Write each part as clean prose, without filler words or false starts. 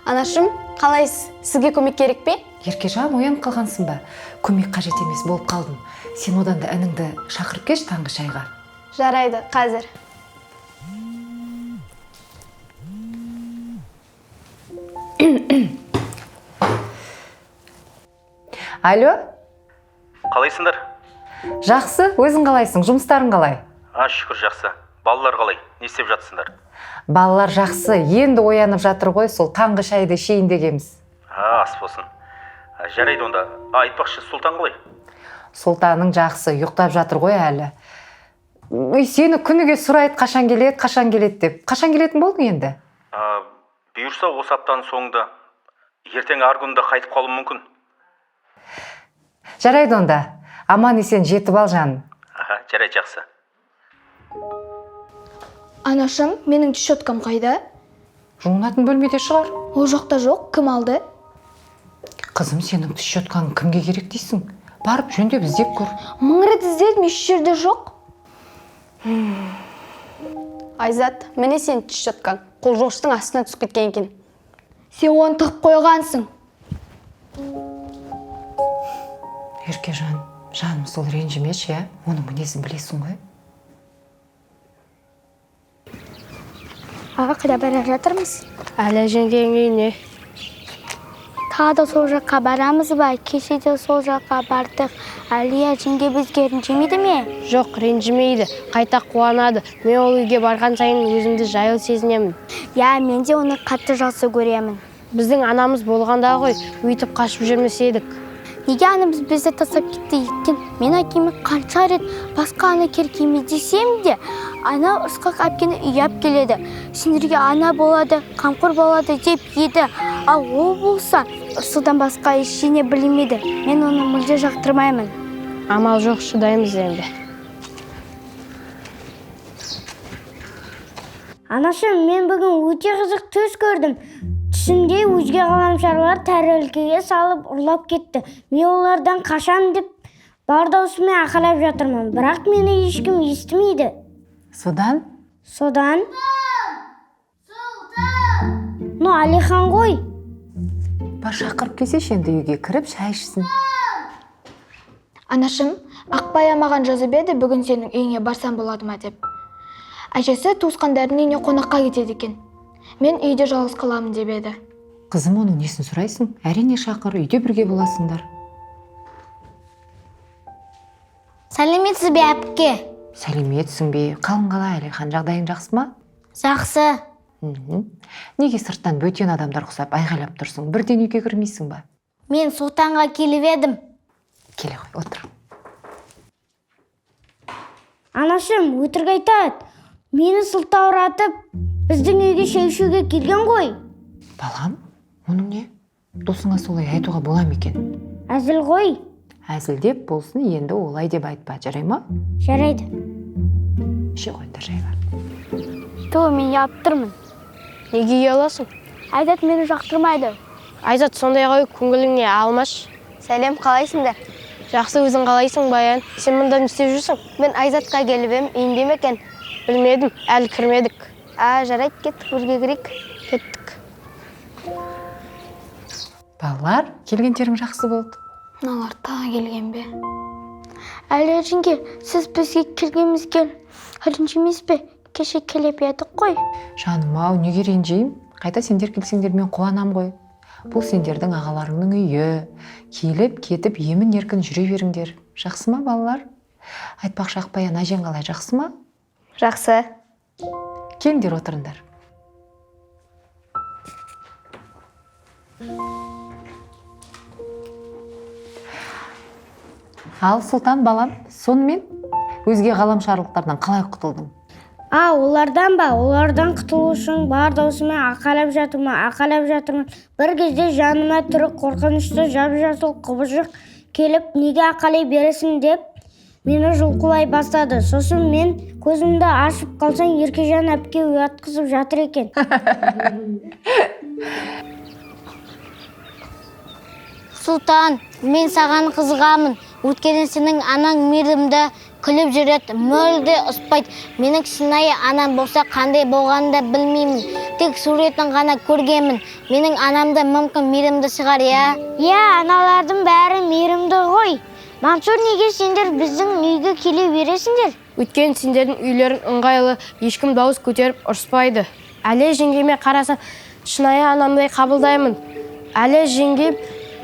Анашым, қалайсыз? Сізге көмек керек пе? Еркежан, оянып қалғансың ба? Көмек қажет емес, болып қалдым. Сен одан да ініңді шақырып келші таңғы шайға. Жарайды, қазір. Алло? Қалайсыңдар? Жақсы, өзің қалайсың? Жұмыстарың қалай? А, шүкір, жақсы. Балалар қалай? Не істеп жатсыңдар? Балалар жақсы, енді оянып жатыр ғой, сол таңғы шайды ішейін дегенбіз. А, ас болсын. А, жарайды онда. А, айтпақшы, Сұлтан қалай? Сұлтаның жақсы, ұйықтап жатыр ғой әлі. Үй, сені күніге сұрайды, қашан келеді, қашан келеді деп. Қашан келетін болдың енді? А, бұйырса осы аптаның соңында. Ертең арғы күнде қайтып қалуым мүмкін. Жарайды онда. Аман есен жетіп ал, жаным. Аха, жарайды, жақсы. Анашым, менің тіс щеткам қайда? Жуынатын бөлмеде шығар. Ол жақта жоқ, кім алды? Қызым, сенің тіс щеткаң кімге керек дейсің? Барып жөндеп іздеп көр. Мың рет іздедім, еш жерде жоқ. Айзат, міне сенің тіс щеткаң. Қол жуғыштың астына түсіп кеткен екен. Сен оны тығып қойғансың. Еркежан, жаным, сол ренжімеші, иә? Оның мінезін білесің ғой. Аға, қайда бара жатырмыз? Әлі жеңгенің үйіне. Тағы да сол жаққа барамыз ба? Кеше де сол жаққа бардық. Әлия жеңге бізге ренжімейді ме? Жоқ, ренжімейді, қайта қуанады. Мен ол үйге барған сайын өзімді жайлы сезінемін. Иә, мен де оны қатты жақсы көремін. Біздің анамыз болғанда ғой, өйтіп қашып жүрмес едік. Неге анамыз бізді тастап кетті екен? Мен әкеме қанша рет басқа ана керек емес десем де, ана ырысқақ әпкені үйге алып келеді. Сендерге ана болады, қамқор болады деп еді. Ал ол болса, ырысудан басқа ештеңе білмейді. Мен оны мүлде жақтырмаймын. Амал жоқ, шыдаймыз енді. Анашым, мен бүгін өте қызық түс көрдім. Түсімде өзге ғаламшарлар тәрелкеге салып ұрлап кетті. Мен олардан қашам деп бар даусыммен ақылап жатырмын, бірақ мені ешкім естімейді. Содан? Содан? Сұлтан! Ну, Алихан ғой. Бар, шақырып келсеші енді, үйге кіріп шай ішсін. Анашым, Ақбая маған жазып еді, бүгін сенің үйіңе барсам болады ма деп. Әжесі туысқандарының үйіне қонаққа кетеді екен. Мен үйде жалғыз қаламын деп еді. Қызым, оның несін сұрайсың? Әрине шақыр, үйде бірге боласыңдар. Сәлеметсіз бе, әпке? Сәлеметсің бе? Қалың қалай, Әлихан, жағдайың жақсы ма? Жақсы. Мхм. Неге сырттан бөтен адамдар ұқсап айғайлап тұрсың? Бірден үйге кірмейсің ба? Мен Сұлтанға келіп едім. Келе ғой, отыр. Анашым, өтірік айтады. Мені сылтауратып, біздің үйге шай ішуге келген ғой. Балам, оның не? Досыңа солай айтуға бола ма екен? Әзіл ғой. Әзілдеп болсын, енді олай деп айтпа, жарай ма? Жарайды. Іше қойыңдар шайға. Ту, мен ұялып тұрмын. Неге ұяласың? Айзат мені жақтырмайды. Айзат сондай ғой, көңіліңе алмашы. Сәлем, қалайсыңдар? Жақсы, өзің қалайсың, Баян? Сен мұнда не істеп жүрсің? Мен Айзатқа келіп ем, үйінде ме екен? Білмедім, әлі кірмедік. А, жарайды, кеттік, бірге кірейік. Кеттік. Балалар, келгендерің жақсы болды. Мыналар тағы келген бе? Әлия жеңге, сіз бізге келгенімізге ренжімейсіз бе? Кеше келіп едік қой. Жаным ау, неге ренжеймін? Қайта сендер келсеңдер мен қуанам ғой. Бұл сендердің ағаларыңның үйі. Келіп, кетіп, емін еркін жүре беріңдер. Жақсы ма, балалар? Айтпақшы, Ақбаян, әжең қалай, жақсы ма? Жақсы. Келіңдер, отырыңдар. Ал, Сұлтан балам, сонымен өзге ғаламшарлықтардан қалай құтылдың? А, олардан ба? Олардан құтылу үшін бар даусыммен ақалап жатырмын, ақалап жатырмын. Бір кезде жаныма түрі қорқынышты жап-жасыл құбыжық келіп, неге ақалай бересің деп мені жұлқылай бастады. Сосын мен көзімді ашып қалсам, Еркежан әпке ұятқызып жатыр екен. Сұлтан, мен саған қызығамын. Өйткені сенің анаң мейірімді, Күліп жүреді, мүлде ұрыспайды. Менің шынайы анам болса қандай болғанын да білмеймін. Тек суретін ғана көргенмін. Менің анам да мүмкін мейірімді шығар, иә? Иә, аналардың бәрі мейірімді ғой. Мансұр, неге сендер біздің үйге келе бересіңдер? Өйткені сендердің үйлерің ыңғайлы, ешкім дауыс көтеріп ұрыспайды. Әлия жеңгеме қарасам, шынайы анамдай қабылдаймын. Әлия жеңгем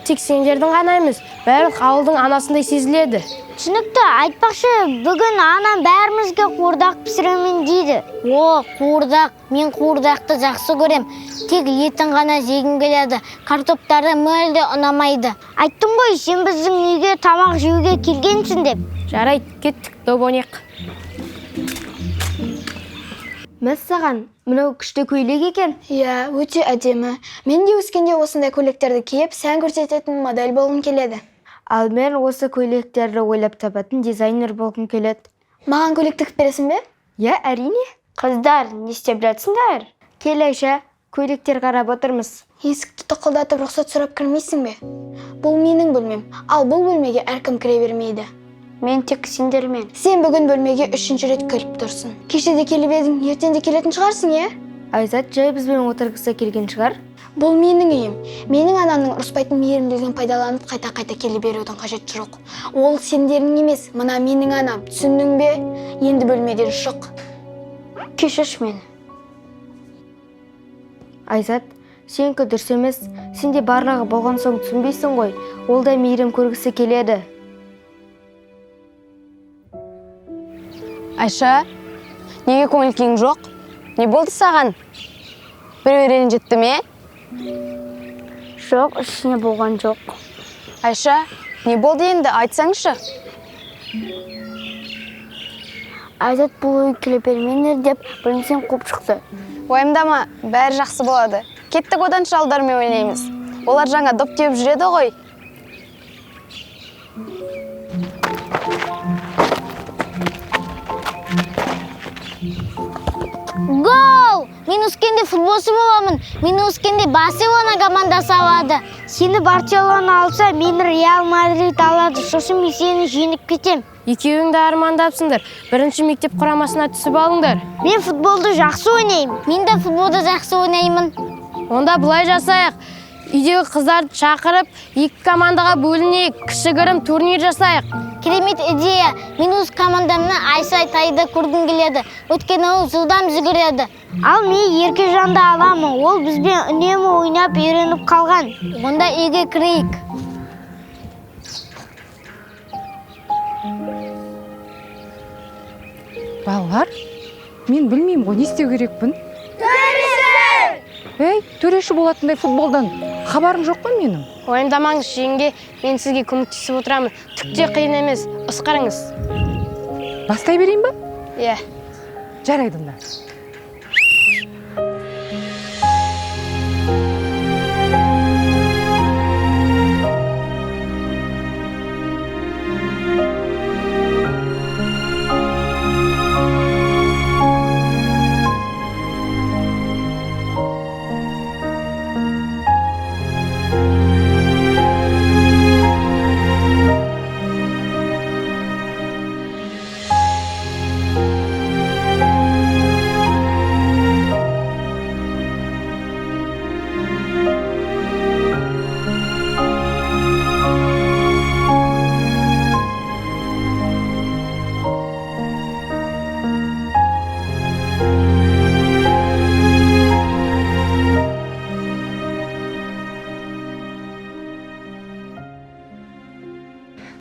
тек сендердің ғана емес, барлық ауылдың анасындай сезіледі. Түсінікті. Айтпақшы, бүгін анам бәрімізге қуырдақ пісіремін дейді. О, қуырдақ. Мен қуырдақты жақсы көрем. Тек етін ғана жегім келеді. Картоптары мүлде ұнамайды. Айттым ғой, сен біздің үйге тамақ жеуге келгенсің деп. Жарайды, кеттік, доп ойнайық. Мәссаған, мынау күшті көйлек екен. Иә, өте әдемі. Мен де өскенде осындай көйлектерді киіп, сән көрсететін модель болғым келеді. Ал мен осы көйлектерді ойлап табатын дизайнер болғым келеді. Маған көйлек тігіп бересің бе? Иә, әрине. Қыздар, не істеп жатсыңдар? Кел, Айша, көйлектер қарап отырмыз. Есікті тоқылдатып рұқсат сұрап кірмейсің бе? Бұл менің бөлмем, ал бұл бөлмеге әркім кіре бермейді. Мен тек сендермен. Сен бүгін бөлмеге үшінші рет кіріп тұрсың. Кеше де келіп едің, ертең де келетін шығарсың, иә? Айзат жай бізбен отырғысы келген шығар. Бұл менің үйім. Менің анамның ұрыспайтын мейірімділігін пайдаланып қайта-қайта келе берудің қажеті жоқ. Ол сендердің емес, мына менің анам. Түсіндің бе? Енді бөлмеден шық. Кешірші мені. Айзат, сенікі дұрыс емес. Сенде барлығы болған соң түсінбейсің ғой. Ол да мейірім көргісі келеді. Айша, неге көңіл күйің жоқ? Не болды саған? Біреу ренжітті ме? Жоқ, ішіне болған жоқ. Айша, не болды енді, айтсаңшы. Айзат бұл үйге келе бермеңдер деп бөлмесінен қуып шықты. Уайымдама, бәрі жақсы болады. Кеттік, одан шалдармен ойнаймыз. Олар жаңа доп теуіп жүреді ғой. Гол! Мен өскенде футболшы боламын. Мен өскенде Барселона командасы алады. Сені Барселона алса, мені Реал Мадрид алады. Сосын мен сені жеңіп кетем. Екеуің де армандапсыңдар. Бірінші мектеп құрамасына түсіп алыңдар. Мен футболды жақсы ойнаймын. Мен де футболды жақсы ойнаймын. Онда былай жасайық. Үйдегі қыздарды шақырып, екі командаға бөлінейік, кішігірім турнир жасайық. Керемет идея. Мен өз командамнан Айша Тайды көргім келеді. Өйткені ол жылдам жүгіреді. Ал мен Еркежанды аламын. Ол бізбен үнемі ойнап үйреніп қалған. Онда үйге кірейік. Балалар, мен білмеймін ғой, не істеу керекпін? Төреші! Ей, төреші болатындай футболдан хабарым жоқ қой менің. Уайымдамаңыз, жеңге, мен сізге көмектесіп отырамын. Түк те қиын емес, ысқырыңыз. Бастай берейін ба? Иә. Жарайды онда.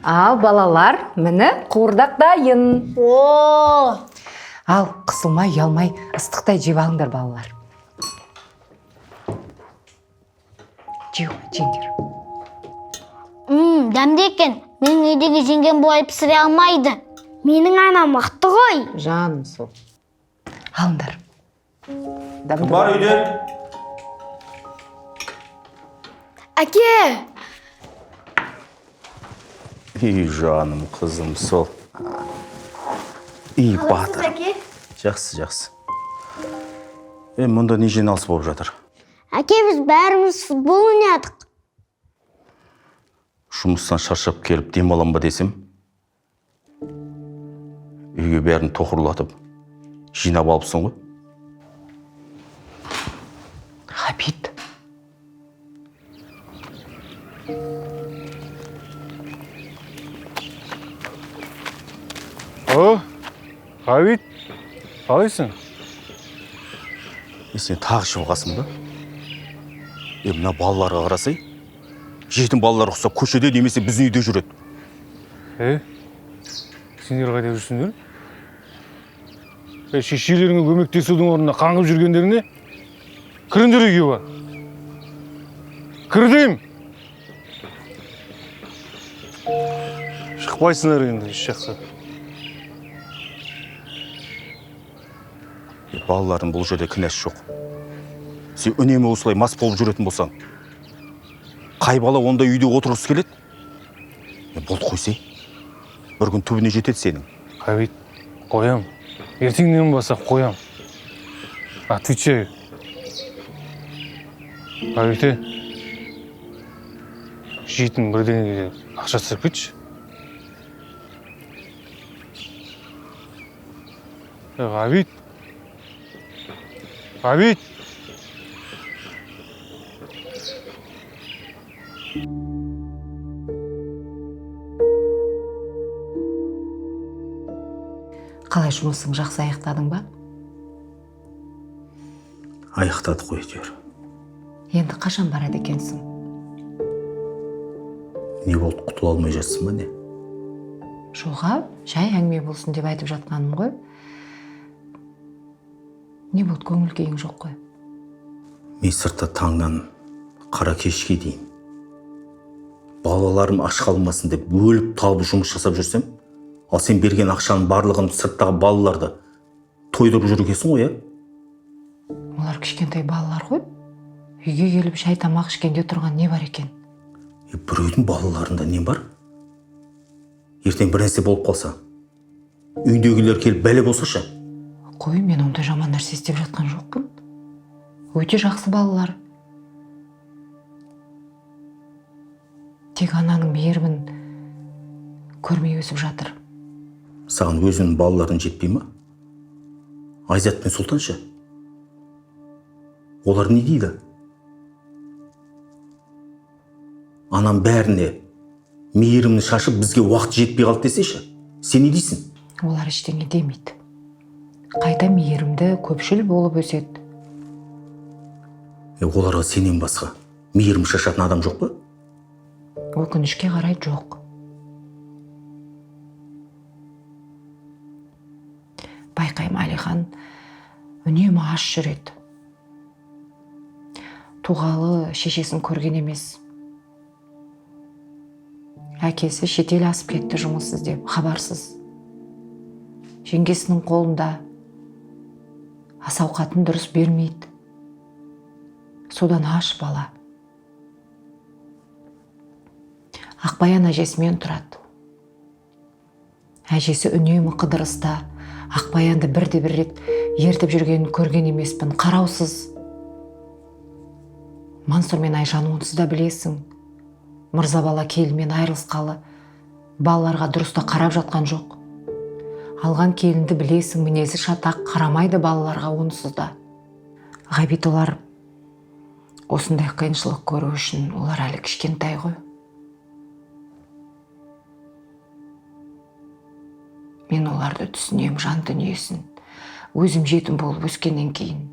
Ал балалар, міне қуырдақ дайын. О! Ал қысылмай, ұялмай, ыстықтай жеп алыңдар, балалар. Жеу, жеңдер. Дәмді екен. Менің үйдегі жеңгем бұлай пісіре алмайды. Менің анам мықты ғой. Жаным сол. Алыңдар. Кім бар үйде? Әке! Үй жаным, қызым сол. Үй батыр. Жақсы, жақсы. Мұнда не жиналыс болып жатыр? Әке, біз бәріміз футбол ойнадық. Жұмыстан шаршап келіп демалам ба десем, Үйге бәрін тоқырлатып жинап алыпсың ғой. Ғабит. О, Ғабит, қалайсың? Е, сен тағы ішіп алғансың ба? Е, мына балаларға қарасай, жетім балалар ұқсап көшеде немесе біздің үйде жүреді. Е, сендер қайда жүрсіңдер? Е, шешелеріңе көмектесудің орнына қаңғып жүргендеріне кіріңдер үйге бар. Кір деймін. Шықпайсыңдар енді еш жаққа. Е, балалардың бұл жерде кінәсі жоқ. Сен үнемі осылай мас болып жүретін болсаң, қай бала ондай үйде отырғысы келеді? Е, болды, қойсай. Бір күн түбіне жетеді сенің. Ғабит, қоям. Ертеңнен бастап қоям. Отвечаю. Ғабит, е, жейтін бірдеңеге ақша түсіріп кетші. Е, Ғабит. Ғабит. Қалай, жұмысың жақсы аяқтадың ба? Аяқтадық қой әйтеуір. Енді қашан барады екенсің? Не болды, құтыла алмай жатсың ба, не? Жоға, жай әңгіме болсын деп айтып жатқаным ғой. Не болды, көңіл күйің жоқ қой? Мен сыртта таңнан қара кешке дейін балаларым аш қалмасын деп өліп талып жұмыс жасап жүрсем, ал сен берген ақшаның барлығын сырттағы балаларды тойдырып жүр екенсің ғой, иә? Олар кішкентай балалар ғой. Үйге келіп шай тамақ ішкенде тұрған не бар екен? Е, біреудің балаларында не бар? Ертең бір нәрсе болып қалса, үйіндегілер келіп бәле болса ше? Қой, мен ондай жаман нәрсе істеп жатқан жоқпын. Өте жақсы балалар. Тек ананың мейірімін көрмей өсіп жатыр. Саған өзіңнің балаларың жетпей ма? Айзат пен Сұлтан ше? Олар не дейді? Анам бәріне мейірімін шашып, бізге уақыт жетпей қалды десеші, сен не дейсің? Олар ештеңе демейді. Қайта мейірімді, көпшіл болып өседі. Е, оларға сенен басқа мейірім шашатын адам жоқ па? Өкінішке қарай, жоқ. Байқаймын, Әлихан үнемі аш жүреді. Туғалы шешесін көрген емес. Әкесі шетел асып кетті жұмыс іздеп, хабарсыз. Жеңгесінің қолында, ас ауқатын дұрыс бермейді. Содан аш бала. Ақбаян әжесімен тұрады. Әжесі үнемі қыдырыста. Ақбаянды бірде бір рет ертіп жүргенін көрген емеспін. Қараусыз. Мансұр мен Айшаны онсыз да білесің. Мырза бала келінмен айырылысқалы балаларға дұрыс та қарап жатқан жоқ. Алған келінді білесің, мінезі шатақ, қарамайды балаларға онсыз да. Ғабит, олар осындай қиыншылық көру үшін олар әлі кішкентай ғой. Мен оларды түсінем, жан дүниесін. Өзім жетім болып өскеннен кейін.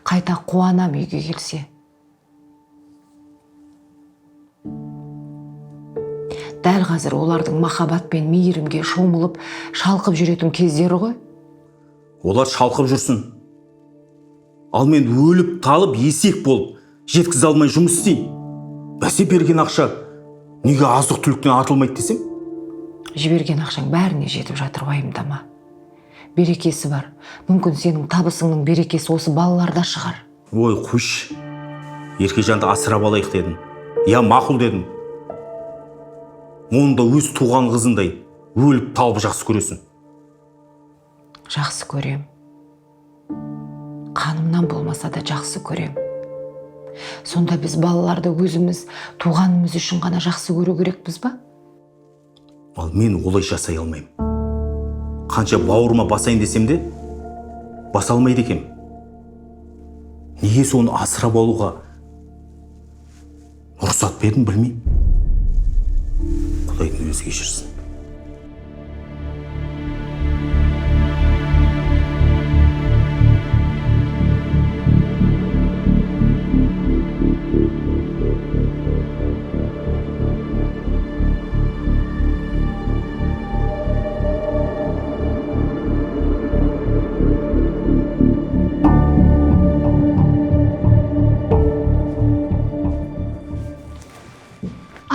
Қайта қуанам үйге келсе. Дәл қазір олардың махаббат пен мейірімге шомылып, шалқып жүретін кездері ғой. Олар шалқып жүрсін. Ал мен өліп талып есек болып жеткізе алмай жұмыс істеймін. Бәсе, берген ақша неге азық түліктен артылмайды десем? Жіберген ақшаң бәріне жетіп жатыр, уайымдама. Берекесі бар. Мүмкін, сенің табысыңның берекесі осы балаларда шығар. Ой, қойшы. Еркежанды асырап алайық дедім. Я, мақұл дедім. Оны да өз туған қызындай өліп талып жақсы көресің. Жақсы көрем. Қанымнан болмаса да жақсы көрем. Сонда біз балаларды өзіміз туғанымыз үшін ғана жақсы көру керекпіз ба? Ал мен олай жасай алмаймын. Қанша бауырыма басайын десем де, баса алмайды екенмін. Неге соны асырап алуға рұқсат бердім білмеймін. Құдайдың өзі кешірсін.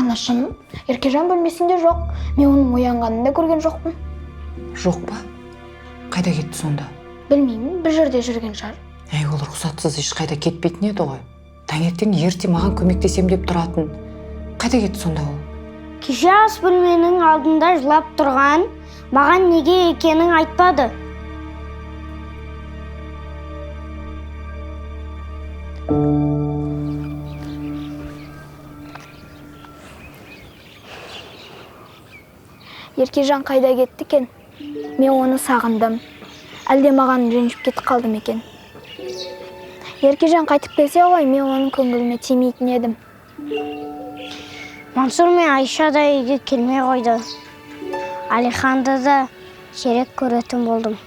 Анашым, Еркежан бөлмесінде жоқ. Мен оның оянғанын да көрген жоқпын. Жоқ па? Қайда кетті сонда? Білмеймін, бір жерде жүрген шығар. Әй, ол рұқсатсыз ешқайда кетпейтін еді ғой. Таңертең ерте маған көмектесем деп тұратын. Қайда кетті сонда ол? Кеше ас бөлменің алдында жылап тұрған, маған неге екенін айтпады. Еркежан қайда кетті екен? Мен оны сағындым. Әлде маған ренжіп кетіп қалды ма екен? Еркежан қайтып келсе ғой, мен оның көңіліне тимейтін едім. Мансұр мен Айша да үйге келмей қойды. Алиханды да сирек көретін болдым.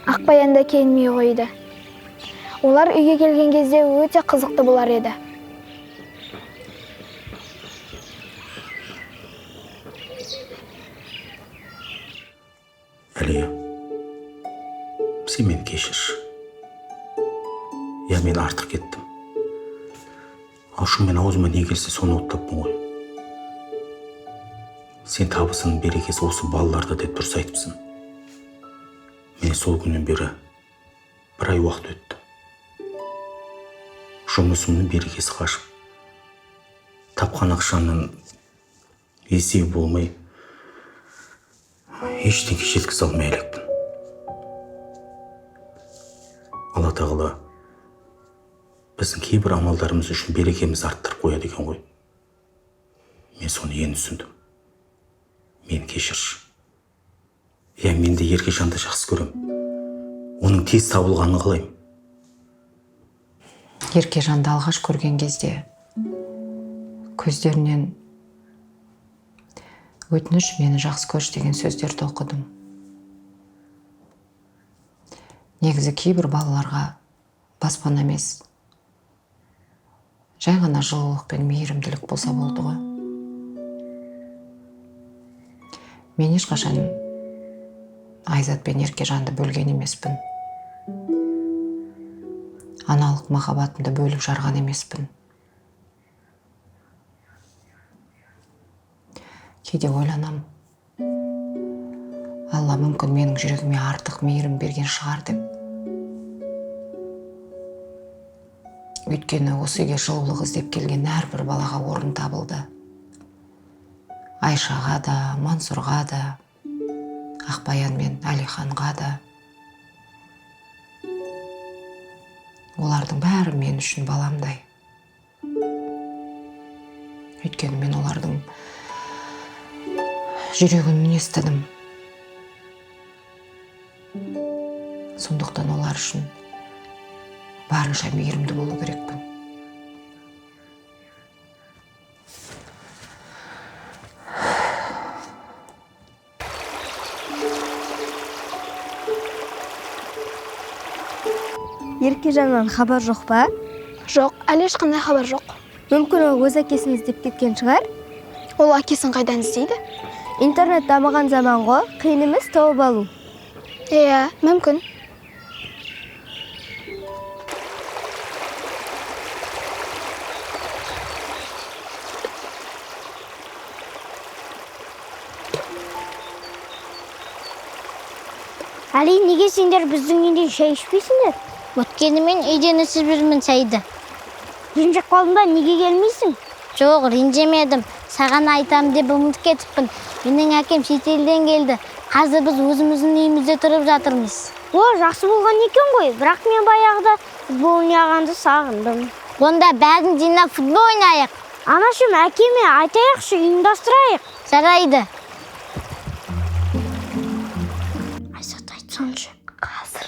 Ақбаян да келмей қойды. Олар үйге келген кезде өте қызықты болар еді. Әлия, сен мені кешірші. Я, мен артық кеттім. Ашумен аузыма не келсе соны оттаппын ғой. Сен табысының берекесі осы балаларда деп дұрыс айтыпсың. Міне сол күннен бері бір ай уақыт өтті. Жұмысымның берекесі қашып, тапқан ақшаның есебі болмай, ештеңе жеткізе алмай әлекпін. Алла тағала біздің кейбір амалдарымыз үшін берекемізді арттырып қояды екен ғой. Мен соны енді түсіндім. Мені кешірші. Иә, мен де Еркежанды жақсы көрем. Оның тез табылғанын қалаймын. Еркежанды алғаш көрген кезде көздерінен өтініш, мені жақсы көрші деген сөздерді оқыдым. Негізі кейбір балаларға баспана емес, жай ғана жылулық пен мейірімділік болса болды ғой. Мен ешқашан Айзат пен Еркежанды бөлген емеспін. Аналық махаббатымды бөліп жарған емеспін. Кейде ойланам, Алла мүмкін менің жүрегіме артық мейірім берген шығар деп. Өйткені осы үйге жылулық іздеп келген әрбір балаға орын табылды. Айшаға да, Мансұрға да, Ақбаян мен Әлиханға да. Олардың бәрі мен үшін баламдай. Өйткені мен олардың жүрегін естідім. Сондықтан олар үшін барынша мейірімді болу керекпін. Еркежаннан хабар жоқ па? Жоқ, әлі ешқандай хабар жоқ. Мүмкін ол өз әкесін іздеп кеткен шығар? Ол әкесін қайдан іздейді? Интернет дамыған заман ғой, қиын емес тауып алу. Иә, мүмкін. Әли, неге сендер біздің үйде шай ішпейсіңдер? Өткені мен үйден ішіп жүрмін шайды. Ренжіп қалдың ба, неге келмейсің? Жоқ, ренжемедім. Саған айтам деп ұмытып кетіппін. Менің әкем шетелден келді. Қазір біз өзіміздің үйімізде тұрып жатырмыз. О, жақсы болған екен ғой. Бірақ мен баяғыда футбол ойнағанды сағындым. Онда бәрін жинап футбол ойнайық. Анашым, әкеме айтайықшы, ұйымдастырайық. Жарайды. Айтсаңшы қазір.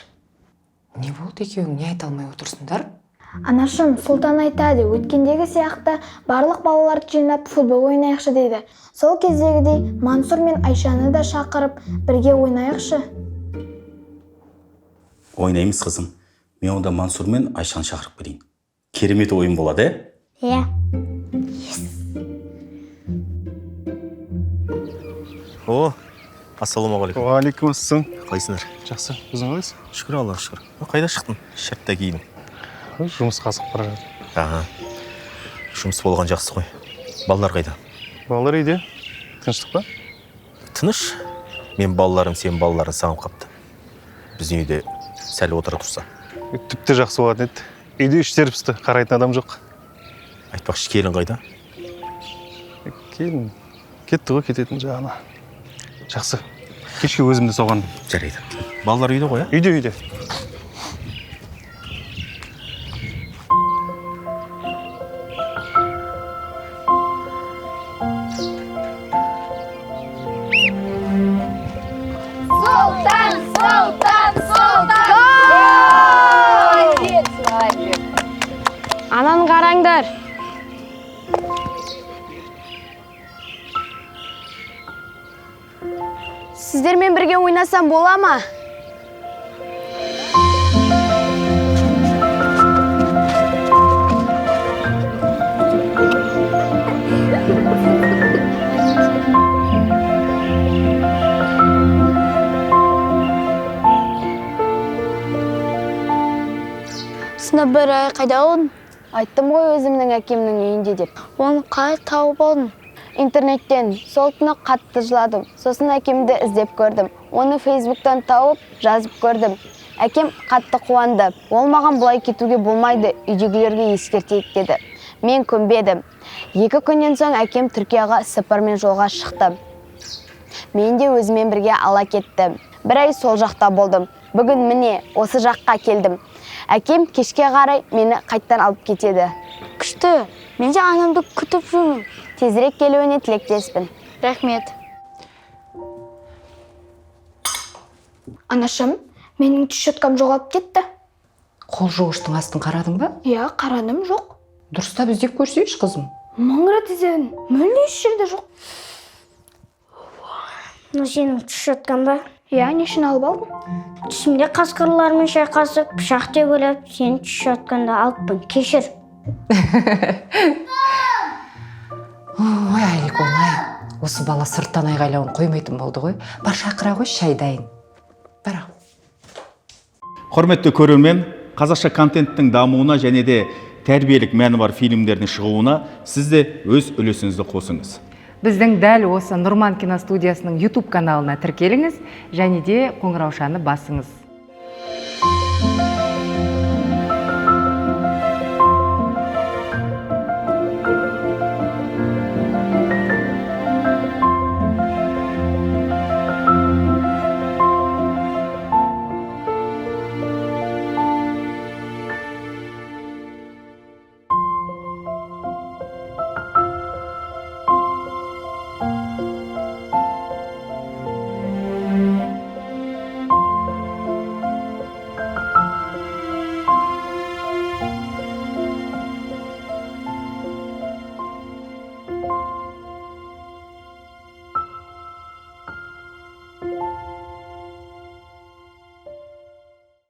Не болды, екеуің не айта алмай отырсыңдар? Анашым, Сұлтан айтады, өткендегі сияқты барлық балаларды жинап футбол ойнайықшы дейді. Сол кездегідей Мансұр мен Айшаны да шақырып, бірге ойнайықшы. Ойнаймыз, қызым. Мен онда Мансұр мен Айшаны шақырып келейін. Керемет ойын болады, ә? Иә. О, ассалаумағалейкум. Уағалейкум ассалам. Қалайсыңдар? Жақсы, өзің қалайсың? Шүкір, Аллаға шүкір. Қайда шықтың? Шыртта киініп. Жұмысқа асығып бара жатырмын. Аха. Жұмыс болған жақсы ғой. Балалар қайда? Балалар үйде. Тыныштық па? Тыныш. Мен балаларым сенің балаларың сағынып қапты. Біздің үйде сәл отыра тұрса. Тіпті жақсы болатын еді. Үйде іштер пысты, қарайтын адам жоқ. Айтпақшы, келін қайда? Келін кетті ғой кететін жағына. Жақсы. Кешке өзім де соған. Жарайды. Балалар үйде ғой, а? Үйде, үйде. Сұлтан, Сұлтан, Сұлтан! Ананы қараңдар. Сіздермен бірге ойнасам бола ма? Сынып бір ай қайда болдың? Айттым ғой өзімнің әкемнің үйінде деп. Оны қалай тауып алдың? Интернеттен. Сол түні қатты жыладым. Сосын әкемді іздеп көрдім. Оны Фейсбуктан тауып, жазып көрдім. Әкем қатты қуанды. Ол маған бұлай кетуге болмайды, үйдегілерге ескертейік деді. Мен көнбедім. 2 күннен соң әкем Түркияға сапармен жолға шықты. Мен де өзімен бірге ала кетті. Бір ай сол жақта болдым. Бүгін міне осы жаққа келдім. Әкем кешке қарай мені қайттан алып кетеді. Күшті. Мен де анамды күтіп жүрмін. Тезірек келуіне тілектеспін. Рахмет. Анашым, менің тіс щеткам жоғалып кетті. Қол жуғыштың астын қарадың ба? Иә, қарадым, жоқ. Дұрыстап іздеп көрсейші, қызым. 1000 рет іздедім, мүлде еш жерде жоқ. Мынау сенің тіс щеткаң ба? Иә, не үшін алып алдың? Түсімде қасқырлармен шайқасып, пышақ деп ойлап, сенің тіс щеткаңды алыппын. Кешір. Ой, Айликон, ай. Осы бала сырттан айғайлауын қоймайтын болды ғой. Бар, шақыра ғой, шай дайын. Бара. Құрметті көрермен, қазақша контенттің дамуына және де тәрбиелік мәні бар фильмдердің шығуына сіз де өз үлесіңізді қосыңыз. Біздің дәл осы Нұрман киностудиясының YouTube каналына тіркеліңіз және де қоңыраушаны басыңыз.